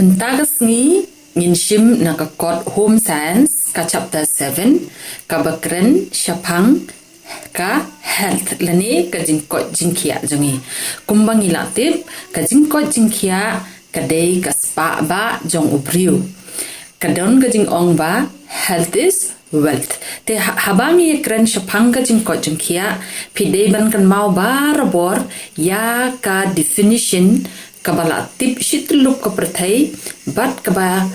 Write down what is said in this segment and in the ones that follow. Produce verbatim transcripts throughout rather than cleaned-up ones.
Mynta ka sngi ngin shim na ka kot Home Science ka chapter seven, kaba kren shaphang ka health lane ka jingkoit jingkhiah jong ngi. Kumba ngi la tip, ka jingkoit jingkhiah ka dei ka spah bah jong u briew. Ka don ka jingong ba health is wealth. Te ha-, haba ngi kren shaphang ka jingkoit jingkhiah, phi dei ban kynmaw barabor ïa ka definition kaba la tip shi tyllup ka pyrthei, bad kaba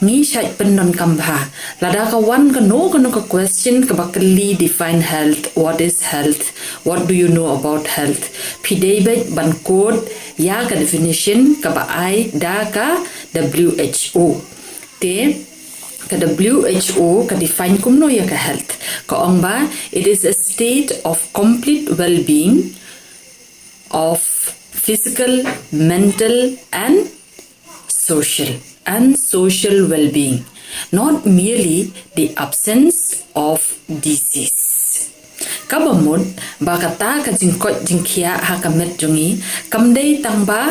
ngi shait pyndonkam bha. Lada ka wan kano kano ka question kaba kylli, define health, what is health, what do you know about health, phi dei beit ban quote ïa ka definition kaba ai da ka W H O. Te ka W H O ka define kumno ïa ka health. Ka ong ba, it is a state of complete well-being of physical, mental and social, and social well-being, not merely the absence of disease. Kaba mut ba kata ka jingkoit jingkhiah ha ka met jong ngi kam dei tang ba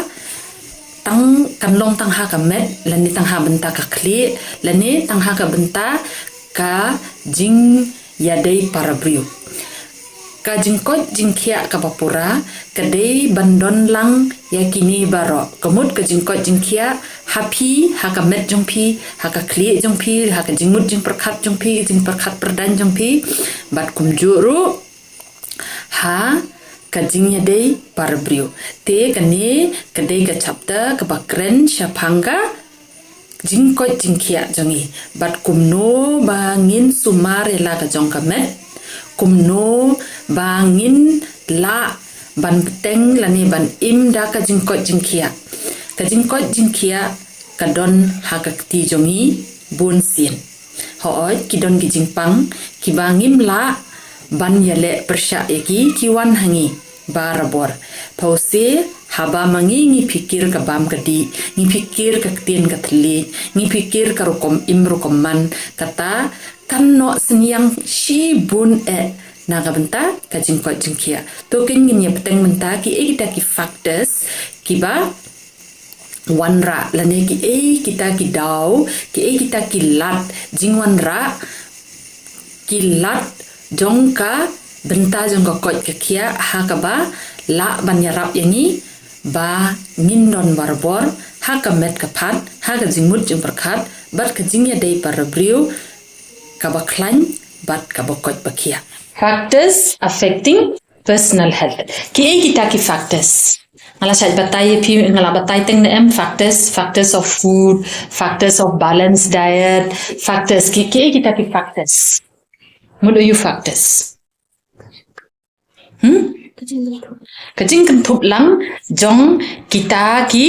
tang kan long tang ha ka met, lane tang ha bynta ka khlieh, lane tang ha ka bynta ka jingïadei para briew. Ka jingkoit jingkhiah kaba pura ka dei ban don lang ïa kine baroh. Ka mut ka jingkoit jingkhiah ha phi, ha ka met jong phi, ha ka khlieh jong phi, ha ka jingmut jingpyrkhat jong phi, jingpyrkhat pyrdaiñ jong phi, bad kumjuh ruh ha ka jingïadei para briew. Te kane ka dei ka chapter kaba kren shaphang ka jingkoit jingkhiah jong ngi. Bad kumno ba ngin sumar ïa la ka jong ka met, kumno ba ngin lah ban bteng lane ban im da ka jingkoit jingkhiah. Ka jingkoit jingkhiah ka don ha ka kti jong ngi bun sien. Hooid, ki don ki jingpang kiba ngim lah ban ïaleh pyrshah ïa ki, ki wan ha ngi barabor. Phewse haba ma ngi ngi phikir ka bam ka dih, ngi phikir ka ktien ka thylliej, ngi phikir ka rukom im rukom man, kata kan noh synñiang shibun eh na ka bynta ka jingkoit jingkhiah. To kein ngin ïa bteng mynta kiei kita ki factors kiba wanrah, lane kiei kita ki daw, kiei kita ki lad jingwanrah, ki lad jong ka bynta jong ka koit ka khiah, ha kaba lah ban ïarap ïa ngi ba ngin don barabor ha ka met ka phad, ha ka jingmut jingpyrkhat bad ka jingïadei para briew kaba khlaiñ bad kaba koit ba khiah. Factors affecting personal health. Kiei kita ki factors? Nga la shait batai ïa phi, nga la batai teng ne em factors, factors of food, factors of balanced diet, factors ki, kiei kita ki factors? Mut aiu factors? Hmm? Ka jingkynthup lang jong kita ki,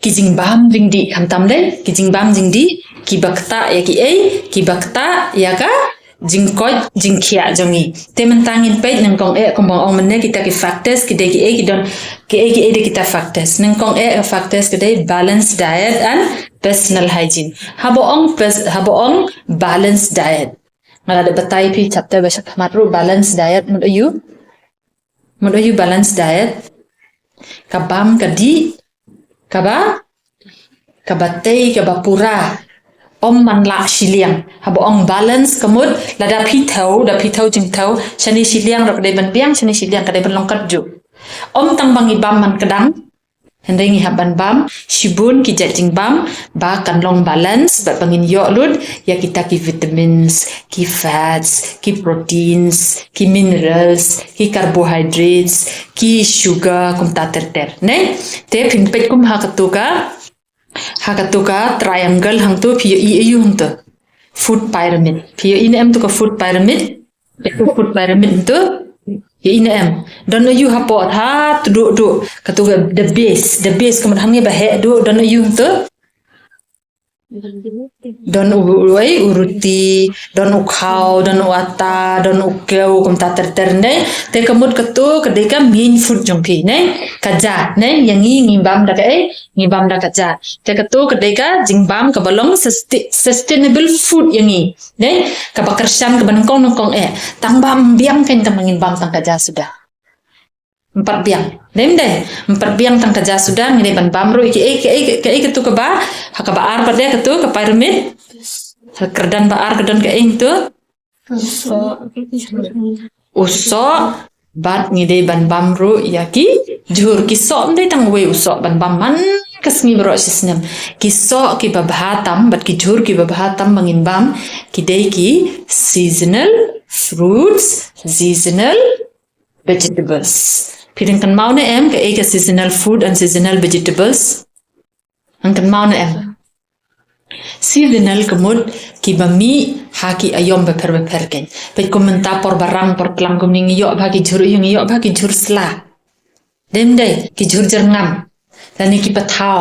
ki jingbam jingdih, khamtam dei, ki jingbam jingdih kiba ktah ïa kiei, kiba ktah ïa ka jingkoit jingkhiah jong ngi. Te mynta ngin peit nyngkong eh, kumba ong mynne, kita ki factors ki dei kiei, ki don kiei kiei de kita factors. Nyngkong eh ka factors ki dei balanced diet and personal hygiene. Haba ong pers-, haba ong balanced diet, nga la dep batai phi chapter ba sha khmat ruh, balanced diet mut aiu? Mut aiu balanced diet? Ka bam ka dih kaba, kaba tei, kaba pura. Ym man lah shiliang. Haba ong balance ka mut lada phi thew, da phi thew jingthew, shane shiliang ruh ka dei ban biang, shane shiliang ka dei ban long katjuh. Ym tang ba ngi bam man kdang, hynrei ngi hap ban bam shibun ki jait jingbam ba kan long balance, bad ba ngin ïoh lut ïa kita ki vitamins, ki fats, ki proteins, ki minerals, ki carbohydrates, ki sugar, kumta ter ter. Ne? Te phin peit kum ha katu ka, ha katu ka triangle hangtu, phi ïohi aiu hangtu? Food pyramid. Phi ïohi ne em tu ka food pyramid? Ïa tu food pyramid tu. Ïohi ne em? Don aiu hapoh, ha tu duh duh. Katu ka the base, the base ka mut hangne ba heh duh, don aiu tu? Don u, u, ai, u ruti, don u khaw, don u ata, don u kew, kumta ter ter ne. Te ka mut katu ka dei ka main food jong phi ne. Ka ja ne, ïa ngi ngi bam da kaei? Ngi bam da ka ja. Te katu ka dei ka jingbam kaba long susti-, sustainable food ïa ngi ne, kaba kyrshan, kaba nyngkong nyngkong eh. Tang ba ym biang kein tang ba ngin bam tang ka ja suda. Em pat biang. Dei em dei. Em pat biang tang ka ja suda ngi dei ban bam ruh ïa kiei kiei kiei katu kaba. Ha kaba ar pat de katu ka pyramid. Ha kyrdan ba ar ka don kaei tu. U soh bad ngi dei ban bam ruh ïa ki jhur. Ki soh em dei tang uwei u soh ban bam man ka sngi baroh shi snem. Ki soh kiba bha tam bad ki jhur kiba bha tam ba ngin bam ki dei ki seasonal fruits, seasonal vegetables. Phi dang kynmaw ne em kaei ka seasonal fruit and seasonal vegetables? Dang kynmaw ne em? Seasonal ka mut kiba mih ha ki aïom bapher bapher kein. Peit kum mynta por barang por tlang kumne ngi ïoh bha ki jhur ïa ngi ïoh bha ki jhur sla. Dei em dei ki jhur jyrngam. Lane ki pathaw.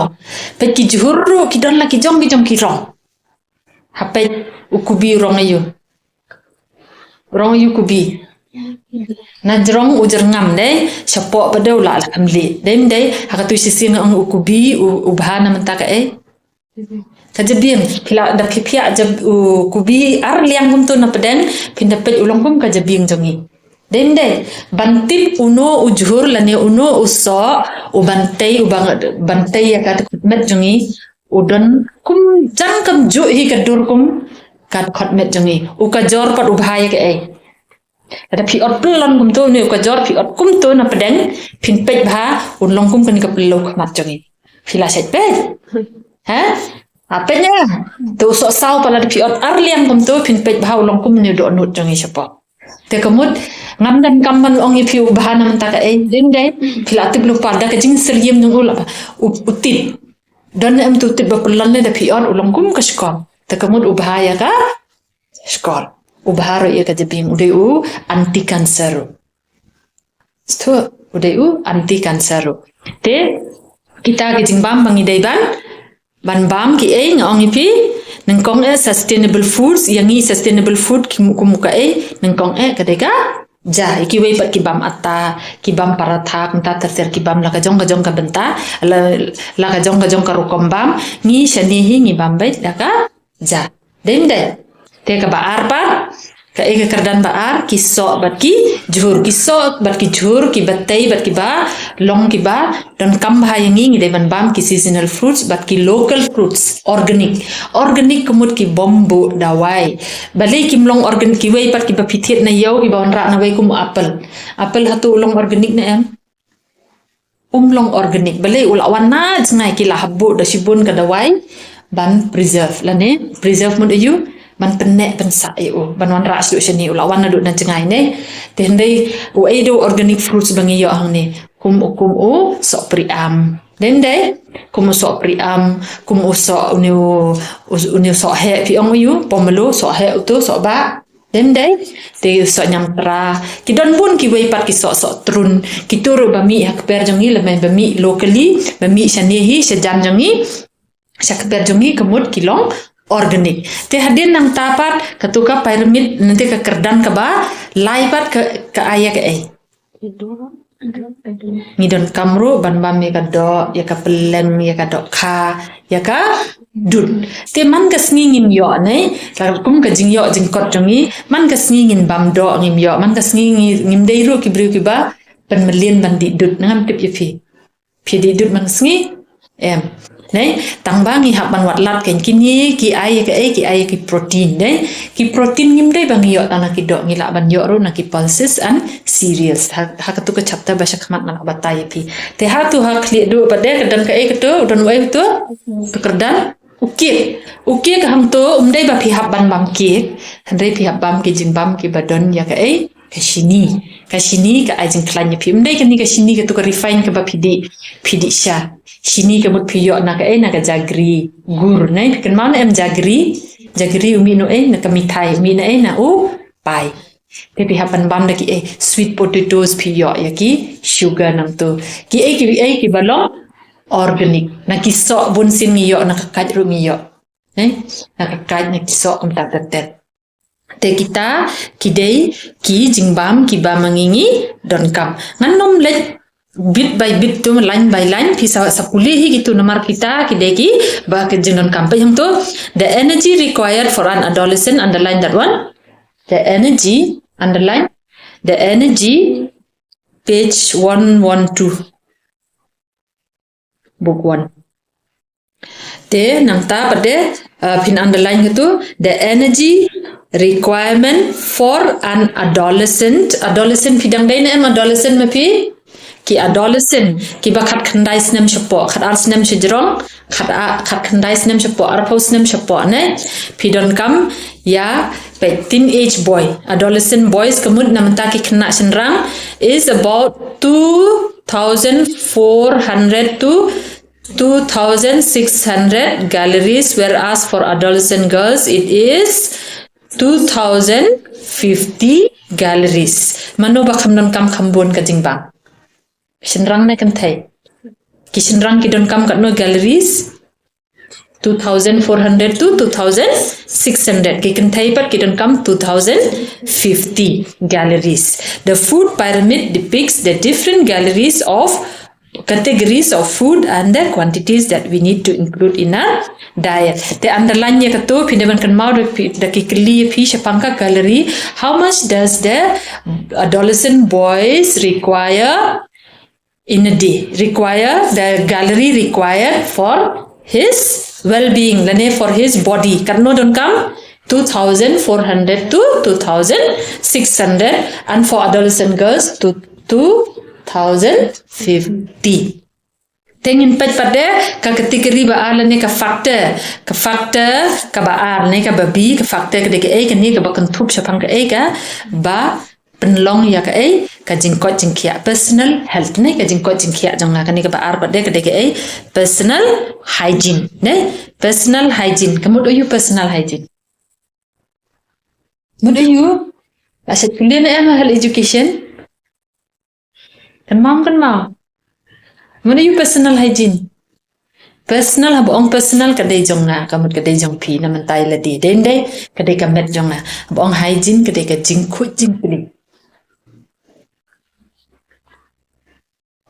Peit ki jhur ruh ki don la ki jong ki jong ki rong. Ha peit u kubi u rong aïu. Rong aïu kubi. Na jrong u jyrngam dei, shapoh pat de u la la kham lih. Dei em dei, ha katu shisien nga ong u kubi u, u bha na mynta kaei. Ka jabieng, phi la da phi phiah jab u kubi ar liang kumtu na pdeng, phin da peit u long kum ka jabieng jong ngi. Dei em dei, ban tip uno u jhur lane uno u soh, u ban tei, u ban, ban tei ïa ka dkhot met jong ngi, u don kum jang kam juh hi ka dur kum ka dkhot met jong ngi. U kajor pat u bha ïa kaei. Lada phi ot pyllun kumtu ne u kajor phi ot kumtu na pdeng phin peit bha un long kum kane ka pyllew khmat jong ngi. Phi la shet peit. Ha? A peit ne. Tu u soh saw pat lada phi ot ar liang kumtu phin peit bha un long kum ne u dohnud jong ngi shapoh. Te ka mut ngam donkam ban ong ïa phi u bha na mynta kaei. Dei em dei phi la tip lypa da ka jingsyriem jong u la bha. U, u tit. Don ne em tu u tit ba pyllun ne da phi ot u long kum ka shkor. Te ka mut u bha ïa ka shkor. U bha ruh ïa ka jabieng u dei u anti cancer ruh. Stu u dei u anti cancer ruh. Te kita ki jingbam ba ngi dei ban, ban bam kiei nga ong ïa phi. Nyngkong eh sustainable foods, ïa ngi sustainable food ki mu-, kum kaei, nyngkong eh ka dei ka ja, ïa kiwei pat ki bam atta, ki bam paratha, kumta ter ter ki bam la ka jong ka jong ka bynta, la, la ka jong ka jong ka rukom bam, ngi shane hi ngi bam beit la ka ja. Dei em dei. Te kaba ar pat, kaei ka kyrdan ba ar, ki soh bad ki jhur, ki soh bad ki jhur, kiba tei bad kiba long kiba donkam bha ïa ngi, ngi dei ban bam ki seasonal fruits bad ki local fruits, organic. Organic ka mut kim bym buh dawai. Balei kim long organic, kiwei pat kiba phi thied na ïew kiba wanrah na wei kum apple. Apple hato u long organic ne em? Um long organic. Balei u la wan na jngai ki la hap buh da shibun ka dawai ban preserve. Lane preserve mut aïu ban pynneh pynsah ïa u ban wanrah shuh shane u la wan naduh na jngai ne. Te hynrei uei de u organic fruits ba ngi ïoh hangne kum u, kum u soh priam. Dei em dei kum u soh priam, kum u soh une u, u, une u soh heh phi ong aïu, pomelo, soh heh utu, soh bah. Dei em dei, te soh ñiangtra. Ki don bun kiwei pat ki soh, soh trun. Kitu ruh ba mih ha kper jong ngi, lane ba mih locally, ba mih shane hi, shajan jong ngi, sha kper jong ngi ka mut ki long organic. Te hadien nangta pat, katu ka pyramid, nangta ka kyrdan kaba lai pat ka, ka ai ïa kaei. Ngi donkam ruh ban bam ïa ka doh, ïa ka pylleng, ïa ka dohkha, ïa ka dud. Te man ka sngi ngim ïoh ne, la kum ka jingïoh jingkot jong ngi, man ka sngi ngin bam doh ngim ïoh, man ka sngi ngi, ngim dei ruh ki briew kiba pynmlien ban dih dud, ngam tip ïa phi. Phi dih dud man ka sngi? Em. Ne, tang ba ngi hap ban wad lad kein kine ki ai ïa kaei, ki ai ïa ki protein, ne. Ki protein ngim dei ba ngi ïoh tang na ki doh, ngi lah ban ïoh ruh na ki pulses and cereals. Ha, ha katu ka chapter ba sha khmat nga lah batai ïa phi. Te hatu ha khlieh duh pat de ka don kaei katu, don uei katu? Ka kyrdan u cake. U cake hangtu um dei ba phi hap ban bam cake. Hynrei phi hap bam ki jingbam kiba don ïa kaei? Ka shini. Ka shini ka ai jingkhlaiñ ïa phi. Um dei kane ka shini katu ka refine kaba phi dih, phi dih sha. Shini ka mut phi ïoh na kaei? Na ka jaggery, gur, ne. Phi kynmaw ne em jaggery? Jaggery u mih na ei? Na ka mithai, u mih na ei? Na u pai. Te phi hap ban bam da kiei? Sweet potatoes phi ïoh ïa ki sugar nangtu. Kiei kiei kiba long organic. Na ki soh bunsien ngi ïoh, na ka kait ruh ngi ïoh. Ne? Na ka kait, na ki soh kumta ter ter. Te kita ki dei ki jingbam kiba ma ngi ngi donkam. Ngan nym leit bit by bit tu, line by line, phi sa, sa pule hi kitu namar kita ki dei kiba ki jingdonkam. Peit hangtu, the energy required for an adolescent, underline that one. The energy, underline, the energy page one one two. Book one. Te nangta pat de, uh, phin underline katu, the energy requirement for an adolescent. Adolescent, phi dang dei ne em adolescent ma phi? Ki adolescent, kiba khatkhyndai snem shapoh, khatar snem shajrong, khat a-, khatkhyndai snem shapoh, arphew snem shapoh ne. Phi donkam ïa, peit, teenage boy, adolescent boys, ka mut na mynta ki khynnah shynrang, is about two thousand four hundred to two thousand six hundred galleries, whereas for adolescent girls it is two thousand fifty galleries. Mano ba kham donkam kham bun ka jingbang? Shynrang ne kynthei? Ki shynrang ki donkam katno galleries? Two thousand four hundred to two thousand six hundred. Ki kynthei pat ki donkam two thousand fifty galleries. The food pyramid depicts the different galleries of categories of food and the quantities that we need to include in our diet. Te underline ïa katu, phi dei ban kynmaw da phi, da ki kylli ïa phi shaphang ka gallery. How much does the adolescent boys require in a day? Require, the gallery required for his well-being, lane for his body. Katno donkam? Two thousand four hundred to two thousand six hundred, and for adolescent girls to two thousand fifty. Te ngin peit pat de ka category ba ar lane ka factor, ka factor kaba ar ne kaba B, ka factor ka dei kaei, kane kaba kynthup shaphang kaei, kaba pynlong ïa kaei, ka jingkoit jingkhiah, personal health ne, ka jingkoit jingkhiah jong nga, kane kaba ar pat de ka dei kaei, personal hygiene ne, personal hygiene. Ka mut aiu personal hygiene? Mut aiu? Asa pule ne em health education? Kynmaw, kynmaw. Mut aiu personal hygiene? Personal, haba ong personal ka dei jong nga, ka mut ka dei jong phi, na mynta ïa lade. Dei, dei, ka dei ka met jong nga. Haba ong hygiene ka dei ka jingkhuid jingplie.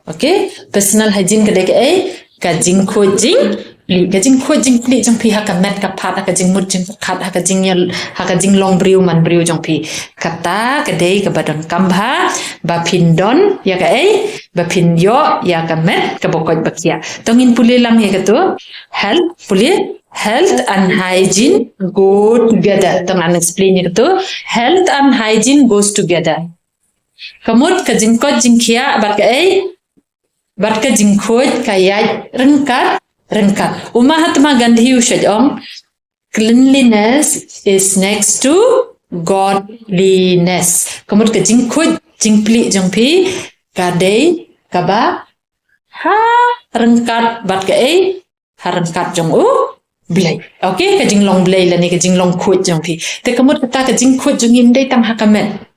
Okay, personal hygiene ka dei kaei, ka jingkhuid jingplie, ka jingkhuid jingplie jong phi ha ka met ka phad, ha ka jingmut jingpyrkhat, ha ka jingïal, ha ka jinglong briew man briew jong phi. Kata ka dei kaba donkam bha, ba phin don ïa kaei, ba phin ïoh ïa ka met kaba koit ba khiah. To ngin pule lang ïa katu, health, pule, health and hygiene go together. To ngan explain ïa katu, health and hygiene goes together. Ka mut ka jingkoit jingkhiah bad kaei, bad ka jingkhuid ka ïaid ryngkat ryngkat. U Mahatma Gandhi u shait ong, cleanliness is next to godliness. Ka mut ka jingkhuid jingplie jong phi ka dei kaba ha ryngkat bad kaei, ha ryngkat jong U Blei. Okay, ka jinglong Blei lane ka jinglong khuid jong phi. Te ka mut kata ka jingkhuid jong ngi ym dei tang ha ka met.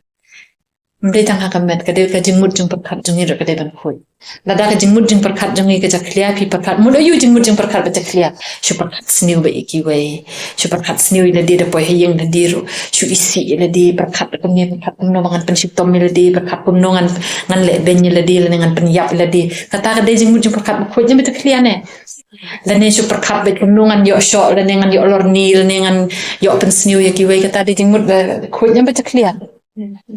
Ym dei tang ha ka met, ka dei ka jingmut jingpyrkhat jong ngi ruh ka dei ban khuid. Lada ka jingmut jingpyrkhat jong ngi ka jakhlia, phi pyrkhat, mut aiu jingmut jingpyrkhat ba jakhlia? Shu pyrkhat sniew bad ïa kiwei. Shu pyrkhat sniew ïa lade da poi ha ïing lade ruh. Shu isih ïa lade, pyrkhat kumne, pyrkhat kumno ba ngan pynshitom ïa lade, pyrkhat kumno ngan, ngan leh beiñ ïa lade, lane ngan pynïap ïa lade. Kata ka dei jingmut jingpyrkhat ba khuid ne ba jakhlia ne? Lane shu pyrkhat bad kumno ngan ïoh shoh, lane ngan ïoh lorni, lane ngan ïoh pynsniew ïa kiwei, kata dei jingmut ba khuid ne ba jakhlia?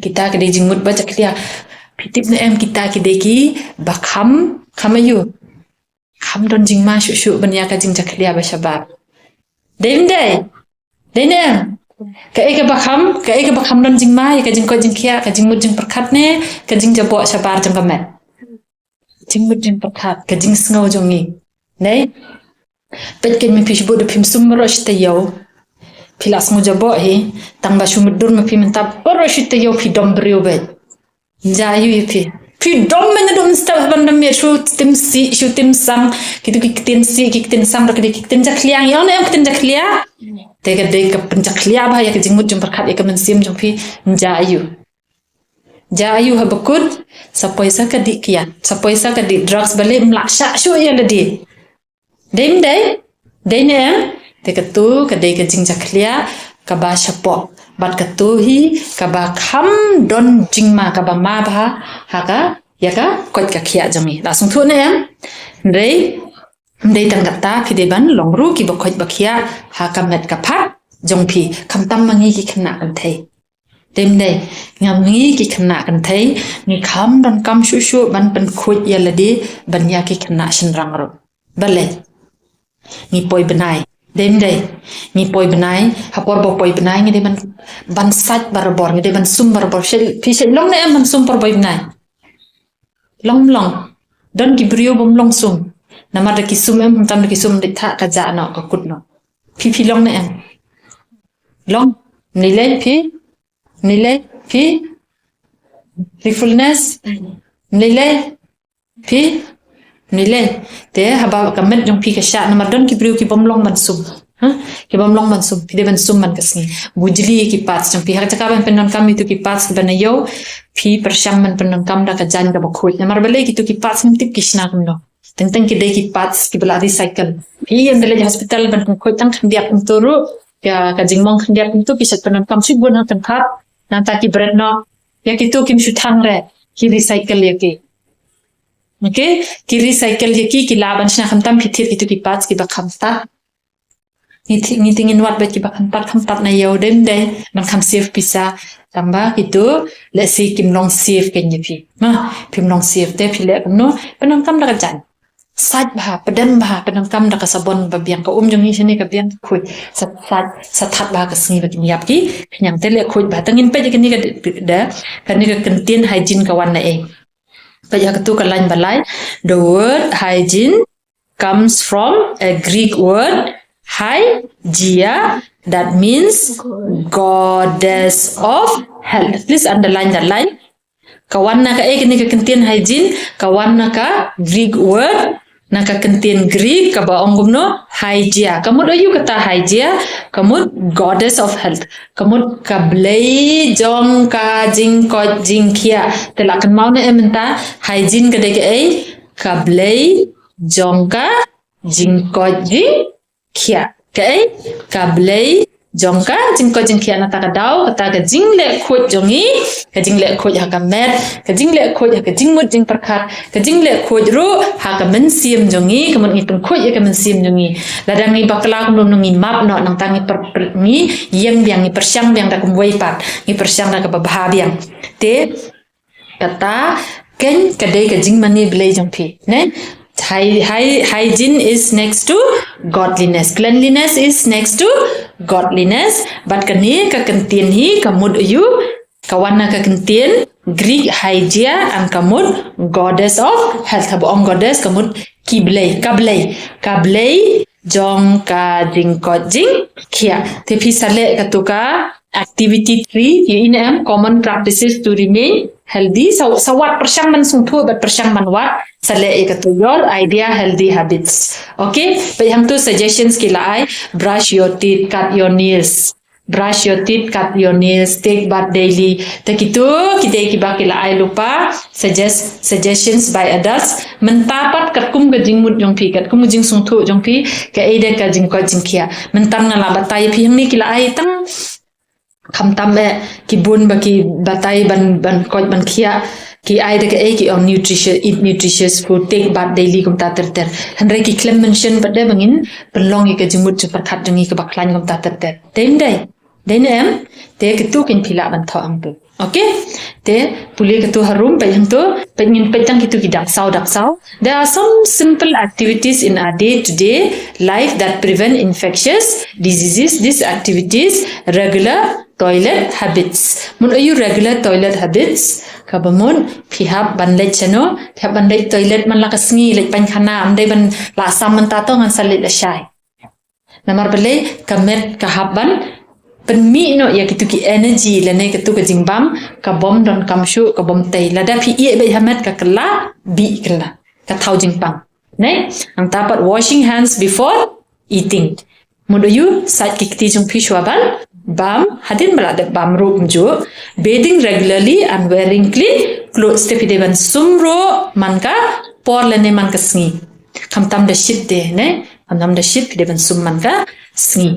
Kita ki dei jingmut ba jakhlia. Phi tip ne em kita ki dei kiba kham, kham aiu? Kham don jingma shuh shuh ban ïa ka jingjakhlia ba shabar. Dei ym dei? Dei ne em? Kaei kaba kham, kaei kaba kham don jingma ïa ka jingkoit jingkhiah, ka jingmut jingpyrkhat ne ka jingjaboh shabar jong ka met? Jingmut jingpyrkhat, ka jingsngew jong ngi. Dei? Peit kein ma phi, shu bud da phim sum baroh shi taïew. Phi la sngew jaboh hi, tang ba shu mutdur ma phi mynta baroh shi taïew phi dom briew beit. Jia aiu ïa phi? Phi dom beit, dom step ban dom ïa shu tim sih, shu tim sang. Kitu ki ktien sih, ki ktien sang, ruh ki dei ki ktien jakhlia, ïa ne em ktien jakhlia? Te ka dei ka pynjakhlia bha ïa ka jingmut jingpyrkhat, ïa ka mynsiem jong phi. Jia aiu? Jia aiu haba kut, sa poi sa ka dih kiad, sa poi sa ka dih drugs, balei? Ym lah shah shuh ïa lade. Dei ym dei? Dei ne em? Te katu ka dei ka jingjakhlia kaba shapoh. Bad katu hi kaba kham don jingma, kaba ma bha ha ka, ïa ka koit ka khiah jong ngi. La sngewthuh ne em? Hynrei ym dei tang kata, phi dei ban long ruh kiba koit ba khiah ha ka met ka phad jong phi. Khamtam ma ngi ki khynnah kynthei. Dei ym dei, ngam ngi ki khynnah kynthei, ngi kham donkam shuh shuh ban pynkhuid ïa lade, ban ïa ki khynnah shynrang ruh. Balei? Ngi poi bnai. Dei ym dei, ngi poi bnai, ha por ba poi bnai, ngi dei ban, ban sait barabor, ngi dei ban sum barabor. Phi shait long ne em ban sum por poi bnai? Long long. Don ki briew bym long sum. Namar da ki sum em, khamtam da ki sum dei thah ka jah noh, ka kut noh. Phi phi long ne em? Long. Ym lei lei phi? Ym lei lei phi? Phi fullness? Ym lei lei phi? Ym lei lei. Te haba ka met jong phi ka shah namar don ki briew ki bym long ban sum. Ha? Ki bym long ban sum. Phi dei ban sum man ka sngi. Bujli ki parts jong phi. Ha ka jaka ban pyndonkam ïa kitu ki parts kiba na ïew, phi pyrshang ban pyndonkam da ka jaiñ kaba khuid. Namar balei? Kitu ki parts ngim tip ki shna kumno. Teng teng ki dei ki parts kiba la recycle. Phi ym dei leit hospital ban pynkhuid tang khyndiat kumtu ruh. Ka, ka jingmong khyndiat kumtu phi shait pyndonkam shibun ha kynthah. Nangta ki bret noh. Ïa kitu kim shu thang re. Ki recycle ïa ki. Okay? Ki recycle ïa ki, ki lah ban shna, khamtam phi thied kitu ki parts kiba kham tad. Ngi thied, ngi thied ngin wad bad kiba kham tad, kham tad na ïew, dei ym dei, ban kham save pisa. Tangba kitu, lehse kim long safe kein ïa phi. Ma, phim long safe te phi leh kumno, pyndonkam da ka jaiñ. Sait bha, pdem bha, pyndonkam da ka sabon ba biang, ka um jong ngi shane ka biang, khuid. Sa sait, sa thad bha ka sngi ba kin ïap ki khñiang, te leh khuid bha. Te ngin peit ïa kane ka de, de, kane ka kyntien hygiene ka wan na ei. Peit ïa katu ka lain ba lai. The word hygiene comes from a Greek word, hygeia, that means goddess of health. Please underline that line. Ka wan na kaei kane ka kyntien hygiene? Ka wan na ka Greek word, na ka kyntien Greek kaba ong kumno? Hygeia. Ka mut aïu kata hygeia? Ka mut goddess of health. Ka mut ka blei jong ka jingkoit jingkhiah. Te la kynmaw ne em mynta, hygiene ka dei kaei? Ka blei jong ka jingkoit jingkhiah. Kaei? Ka blei jong ka jingkoit jingkhiah. Nangta ka daw kata ka jingleh khuid jong ngi, ka jingleh khuid ha ka met, ka jingleh khuid ha ka jingmut jingpyrkhat, ka jingleh khuid ruh ha ka mynsiem jong ngi, ka mut ngi pynkhuid ïa ka mynsiem jong ngi. Lada ngi bakla kumno ngi map noh, nangta ngi per, per, ngi ïeng biang, ngi pyrshang biang da kumwei pat, ngi pyrshang da kaba bha biang. Te kata kein ka dei ka jingmane blei jong phi, ne? Hy-, hy-, hygiene is next to godliness. Cleanliness is next to godliness. Bad kane ka kyntien hi ka mut aïu? Ka wan na ka kyntien Greek hygeia and ka mut goddess of health. Haba ong goddess ka mut ki blei, ka blei, ka blei jong ka jingkoit jingkhiah. Te phi sa leh katu ka activity three, ïohi ne em, common practices to remain healthy. Sa, sa wad, pyrshang ban sngewthuh bad pyrshang ban wad. Sa leh ïa katu, your idea healthy habits. Okay, peit hangtu suggestions ki la ai, brush your teeth, cut your nails. Brush your teeth, cut your nails, take bath daily. Te kitu ki dei kiba ki la ai lypa, suggest, suggestions by adults. Mynta pat katkum ka jingmut jong phi, katkum ka jingsngewthuh jong phi, kaei de ka jingkoit jingkhiah. Mynta nga la batai phi hangne ki la ai tang, khamtam eh ki bun ba ki batai ban, ban koit ban khiah. Ki ai da kaei, ki ong nutritious, eat nutritious food, take bath daily, kumta ter ter. Hynrei ki khlem mention pat de ba ngin pynlong ïa ka jingmut jingpyrkhat jong ngi kaba khlaiñ kumta ter ter. Dei ym dei? Dei ne em? Te kitu kein phi lah ban thoh hangtu. Okay? Te pule katu harum, peit hangtu, peit, ngin peit tang kitu ki dak saw, dak saw. There are some simple activities in our day-to-day life that prevent infectious diseases. These activities, regular toilet habits. Mut aïu regular toilet habits? Kaba mut phi hap ban leit shano, phi hap ban leit toilet man la ka sngi, leit paikhana, ym dei ban la sam mynta to ngan sa leit lashai. Namar balei? Ka met ka hap ban pynmih noh ïa kitu ki energy lane katu ka jingbam ka bym donkam shuh, ka bym tei. Lada phi ïeh beit ha met ka kylla, bih kylla, ka thaw jingpang. Ne? Nangta pat washing hands before eating. Mut aïu? Sait ki kti jong phi shuwa ban bam, hadien ba la dep bam ruh kumjuh. Bathing regularly and wearing clean clothes. Te phi dei ban sum ruh man ka por lane man ka sngi. Khamtam da shit de, ne? Khamtam da shit, phi dei ban sum man ka sngi.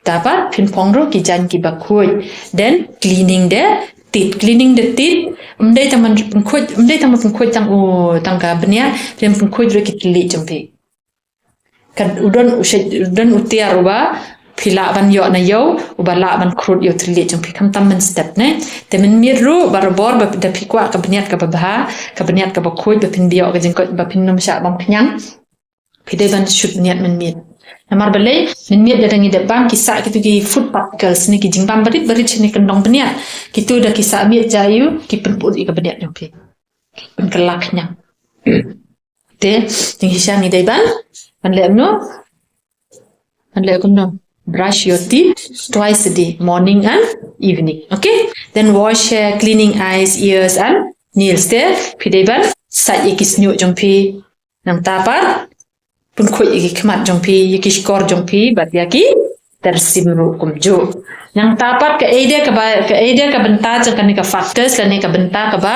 Nangta pat phin phong ruh ki jaiñ kiba khuid. Then cleaning the teeth. Cleaning the teeth, ym dei tang ban pynkhuid, ym dei tang ban pynkhuid tang u, tang ka bniat, phi dei ban pynkhuid ruh ki tylli jong phi. Ka u don u shait, u don u tiar uba phi lah ban ïoh na ïew uba lah ban khrud ïa u thylliej jong phi, khamtam mynstep ne. Te mynmiet ruh barabor ba da phi kwah ka bniat kaba bha, ka bniat kaba khuid, ba phin ïoh ka jingkoit ba phin nym shah bam khñiang, phi dei ban shut bniat mynmiet. Namar balei? Mynmiet da ngi dep bam ki sah kitu ki food particles ne, ki jingbam barit barit shane kyndong bniat. Kitu da ki sah miet ja ïa u, ki pynput ïa ka bniat jong phi, pynkylla khñiang. Te jingshisha ngi dei ban, ban leh kumno? Ban leh kumno? Brush your teeth twice a day, morning and evening. Okay? Then wash hair, cleaning eyes, ears and nails. Te phi dei ban sait ïa ki shñiuh jong phi nangta pat pynkhuid ïa ki khmat jong phi, ïa ki shkor jong phi bad ïa ki tyrsim ruh kumjuh. Nangta pat kaei de kaba, kaei de ka bynta jong kane ka factors lane ka bynta kaba,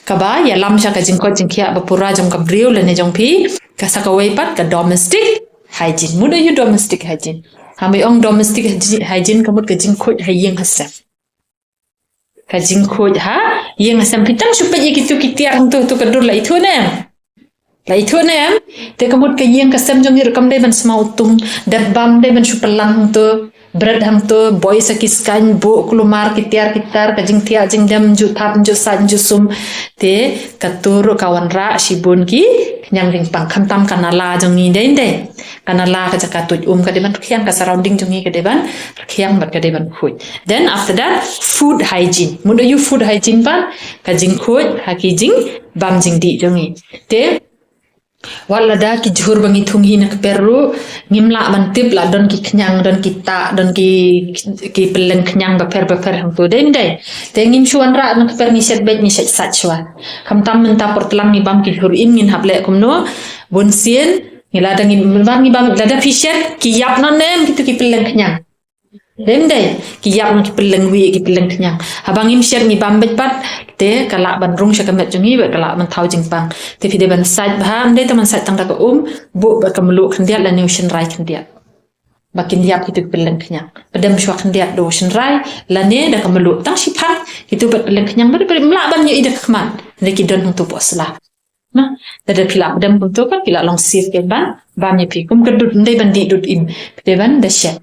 kaba ïalam sha ka jingkoit jingkhiah ba pura jong ka briew lane jong phi, ka sa kawei pat ka domestic hygiene. Mut ïa u domestic hygiene, ha, me ong domestic hygiene, hygiene ka mut ka jingkhuid ha ïing ha sem. Ka jingkhuid ha ïing ha sem. Phi tang shu peit ïa kitu ki tiar hangtu, tu ka dur, la ithuh ne em? La ithuh ne em? Te ka mut ka ïing ka sem jong ngi ruh kam dei ban sma utung. Dep bam dei ban shu pynlang hangtu, bret hangtu, boi sa ki skaiñ, buh kulmar ki tiar ki tar, ka jingthiah jingdem, ju thap ju sait ju sum. Te katu ruh ka wanrah shibun ki khñiang jingpang, khamtam ka nala jong ngi dei, dei. Ka nala, ka jaka tuid um ka dei ban rkhiang, ka surrounding jong ngi ka dei ban rkhiang bad ka dei ban khuid. Then after that, food hygiene. Mut ïa u food hygiene pat, ka jingkhuid ha ki jingbam jingdih jong ngi. Te wat lada ki jhur ba ngi thung hi na kper ruh, ngim lah ban tip la don ki khñiang, don ki tah, don ki, ki pylleng khñiang bapher bapher hangtu, dei, dei. Te ngim shu wanrah na kper, ngi shet beit, ngi shet sait shuwa. Khamtam mynta por tlang ngi bam ki jhur im, ngin hap leh kumno? Bun sien ngi lada ngi bam, ngi bam, lada phi shet, ki ïap noh ne em kitu ki pylleng khñiang? Dei, dei. Ki ïap noh ki pylleng wieh, ki pylleng khñiang. Haba ngim shet, ngi bam beit pat, te ka lah ban rung sha ka met jong ngi bad ka lah ban thaw jingpang. Te phi dei ban sait bha, ym dei tang ban sait tang da ka um, buh bad ka mluh khyndiat lane u shynrai khyndiat, ba kin ïap kitu ki pylleng khñiang. Pdem shuwa khyndiat da u shynrai lane da ka mluh, tang shiphang. Kitu pat pylleng khñiang ba dei, ym lah ban ïohi da ka khmat, da ki don hangtu poh sla. Na, lada phi lah pdem kumtu pat, phi lah long safe kein ban bam ïa phi. Kum ka dud, ym dei ban dih dud im, phi dei ban da shet.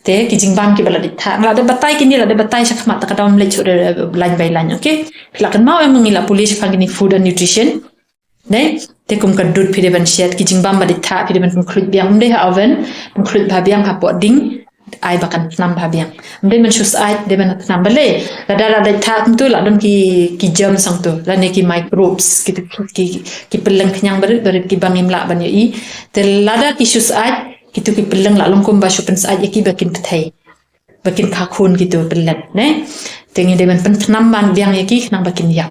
Te ki jingbam kiba la dei thah, nga la dep batai kine, la dep batai sha khmat, ta ka daw ym leit shuh da line by line, okay? Phi lah kynmaw em, ngi la pule shaphang kine food and nutrition. Dei, te kum ka dud phi dei ban shet, ki jingbam ba dei thah phi dei ban pynkhluit biang, ym dei ha oven, pynkhluit bha biang hapoh ding ai ba kan thnam bha biang. Ym dei ban shu sait, dei ban thnam. Balei? Lada la dei thah kumtu la don ki, ki germs hangtu, lane ki microbes, ki, ki, ki pylleng khñiang barit barit kiba ngim lah ban ïohi. Te lada ki shu sait, kitu ki pylleng la long kumba shu pynsait ïa ki ba kin pynthei, ba kin kha khun kitu pylleng, ne? Te ngi dei ban pynthnam ban biang ïa ki khnang ba kin ïap,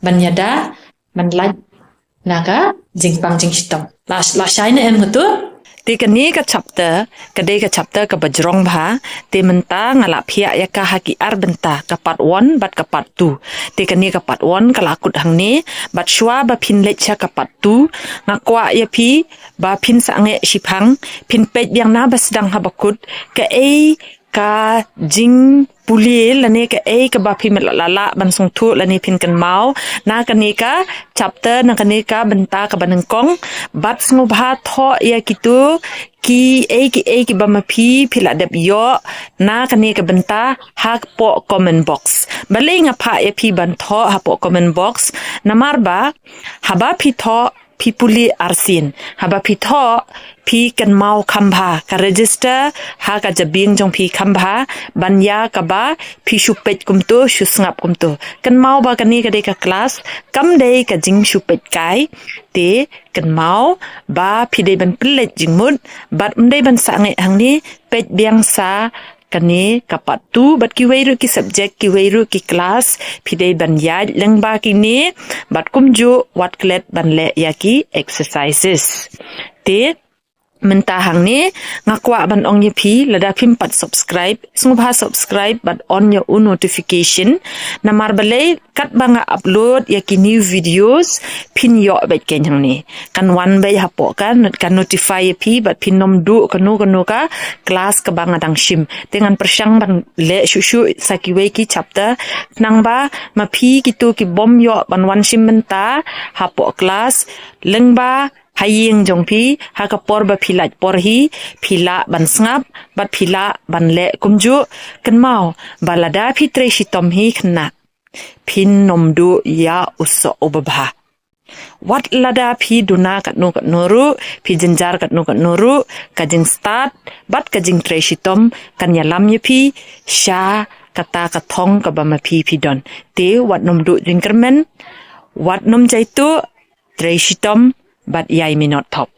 ban ïada, ban lait na ka jingpang jingshitom. La, la shai ne em katu? Te kane ka chapter ka dei ka chapter kaba jrong bha. Te mynta nga la phiah ïa ka ha ki ar bynta, ka part one bad ka part two. Te kane ka part one ka la kut hangne, bad shuwa ba phin leit sha ka part two, nga kwah ïa phi ba phin sangeh shiphang, phin peit biang na ba sdang haba kut, kaei ka jingpule lane kaei kaba phi mut la lah ban sngewthuh lane phin kynmaw na kane ka chapter, na kane ka bynta kaba nyngkong. Bad sngewbha thoh ïa kitu kiei kiei kiba ma phi, phi la dep ïoh na kane ka bynta hapoh comment box. Balei nga phah ïa phi ban thoh hapoh comment box? Namar ba haba phi thoh, phi pule arsien. Haba phi thoh, phi kynmaw kham bha, ka register ha ka jabieng jong phi kham bha, ban ïa kaba phi shu peit kumtu, shu sngap kumtu. Kynmaw ba kane ka dei ka class, kam dei ka jingshu peit kai. Te kynmaw ba phi dei ban pynleit jingmut, bad ym dei ban sangeh hangne, peit biang sa kane ka part two, bad kiwei ruh ki subject, kiwei ruh ki class, phi dei ban ïaid lyngba kine, bad kumjuh wat klet ban leh ïa ki exercises. Te mynta hangne nga kwah ban ong ïa phi, lada phim pat subscribe, sngewbha subscribe bad on ïa u notification. Namar balei, katba nga upload ïa ki new videos, phin ïoh beit kein hangne. Kan wan beit hapoh ka, ka notify ïa phi, bad phin nym duh kano kano ka class kaba nga dang shim. Te ngan pyrshang ban leh shuh shuh sa kiwei ki chapter, khnang ba ma phi kito ki bym ïoh ban wan shim bynta hapoh class, lyngba Ha ïing jong phi, ha ka por ba phi lait por hi, phi lah ban sngap, bad phi lah ban leh kumjuh. Kynmaw ba lada phi trei shitom hi khynnah, phin ym duh ïa u soh uba bha. Wat lada phi duna katno katno ruh, phi jynjar katno katno ruh, ka jingstad bad ka jingtrei shitom kan ïalam ïa phi sha kata ka thong kaba ma phi phi don. Te wat nym duh jingkyrmen, wat nym jaituh, trei shitom bad ïai minot thop.